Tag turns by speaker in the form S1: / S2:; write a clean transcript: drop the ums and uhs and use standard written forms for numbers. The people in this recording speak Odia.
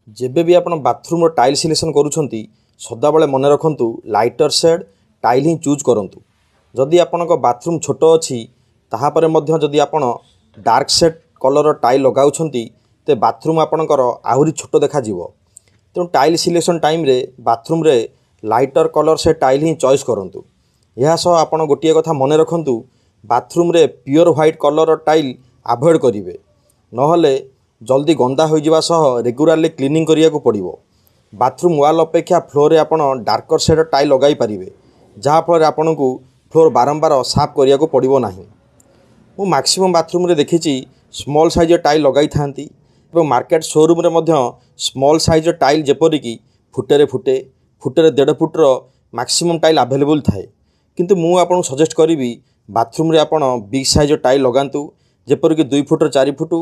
S1: ଯେବେ ବି ଆପଣ ବାଥରୁମ୍ର ଟାଇଲ୍ ସିଲେକ୍ସନ୍ କରୁଛନ୍ତି, ସଦାବେଳେ ମନେ ରଖନ୍ତୁ, ଲାଇଟର୍ ସେଡ଼୍ ଟାଇଲ୍ ହିଁ ଚୁଜ୍ କରନ୍ତୁ। ଯଦି ଆପଣଙ୍କ ବାଥରୁମ୍ ଛୋଟ ଅଛି, ତାହାପରେ ମଧ୍ୟ ଯଦି ଆପଣ ଡାର୍କ ସେଡ଼୍ କଲର୍ର ଟାଇଲ୍ ଲଗାଉଛନ୍ତି, ତେବେ ବାଥରୁମ୍ ଆପଣଙ୍କର ଆହୁରି ଛୋଟ ଦେଖାଯିବ। ତେଣୁ ଟାଇଲ୍ ସିଲେକ୍ସନ୍ ଟାଇମ୍ରେ ବାଥରୁମ୍ରେ ଲାଇଟର୍ କଲର୍ ସେ ଟାଇଲ୍ ହିଁ ଚଏସ୍ କରନ୍ତୁ। ଏହା ସହ ଆପଣ ଗୋଟିଏ କଥା ମନେ ରଖନ୍ତୁ, ବାଥରୁମ୍ରେ ପିଓର ହ୍ୱାଇଟ୍ କଲର୍ର ଟାଇଲ୍ ଆଭଏଡ଼୍ କରିବେ, ନହେଲେ ଜଲ୍ଦି ଗନ୍ଦା ହୋଇଯିବା ସହ ରେଗୁଲାରଲି କ୍ଲିନିଂ କରିବାକୁ ପଡ଼ିବ। ବାଥରୁମ୍ ୱାଲ୍ ଅପେକ୍ଷା ଫ୍ଲୋର୍ରେ ଆପଣ ଡାର୍କର୍ ସେଡ଼୍ ଟାଇଲ୍ ଲଗାଇ ପାରିବେ, ଯାହାଫଳରେ ଆପଣଙ୍କୁ ଫ୍ଲୋର୍ ବାରମ୍ବାର ସାଫ୍ କରିବାକୁ ପଡ଼ିବ ନାହିଁ। ମୁଁ ମାକ୍ସିମମ୍ ବାଥରୁମ୍ରେ ଦେଖିଛି, ସ୍ମଲ୍ ସାଇଜ୍ର ଟାଇଲ୍ ଲଗାଇଥାନ୍ତି ଏବଂ ମାର୍କେଟ ସୋରୁମ୍ରେ ମଧ୍ୟ ସ୍ମଲ୍ ସାଇଜ୍ର ଟାଇଲ୍, ଯେପରିକି ଫୁଟେରେ ଫୁଟେ, ଫୁଟେରେ ଦେଢ଼ ଫୁଟର ମାକ୍ସିମମ୍ ଟାଇଲ୍ ଆଭେଲେବୁଲ୍ ଥାଏ। କିନ୍ତୁ ମୁଁ ଆପଣଙ୍କୁ ସଜେଷ୍ଟ କରିବି, ବାଥରୁମ୍ରେ ଆପଣ ବିଗ୍ ସାଇଜ୍ର ଟାଇଲ୍ ଲଗାନ୍ତୁ, ଯେପରିକି 2 ଫୁଟର 4 ଫୁଟ।